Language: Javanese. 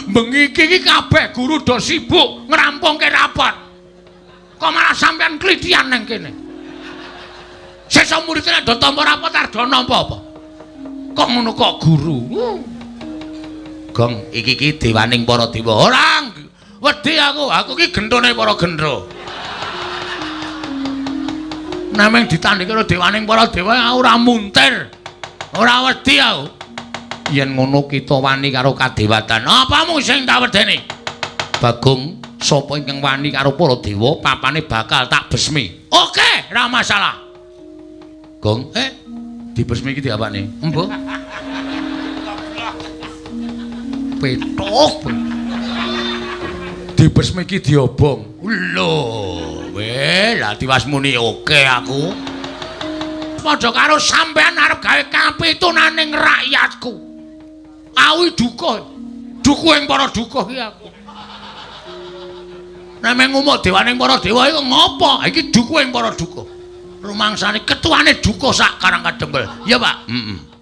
Bengi iki kabeh guru do sibuk ngrampungke rapat. Kok malah sampean klithian nang kene? Sesuk murid nek do tampa rapat arep do nampa apa? Kok ngono kok guru? Gong, iki ki dewaning para dewa. Ora wedi aku, aku ki genthone para gendro. Nameng ditandhingi karo dewaning para dewa aku ora muntir. Ora wedi aku. Yen ngono kita wani karo kadewatan. Apamu sing tak wedeni? Bagong, sapa ingkang wani karo para dewa, papane bakal tak besmi. Oke, ora masalah. Gong, dibesmi iki diapakne? Embuh. Petuk. Dibesmi iki diobong. Lho, weh, lah tiwas muni oke aku. Padha karo sampean arep gawe kapitunaning rakyatku. Awi duka. Dukuh ing para dukuh iki aku. Nek meng ngumuk dewaning para dewa iku ngopo? Iki dukuh ing para dukuh. Rumangsane ketuane dukuh sak Karang Kadempel. Ya, Pak. Heeh.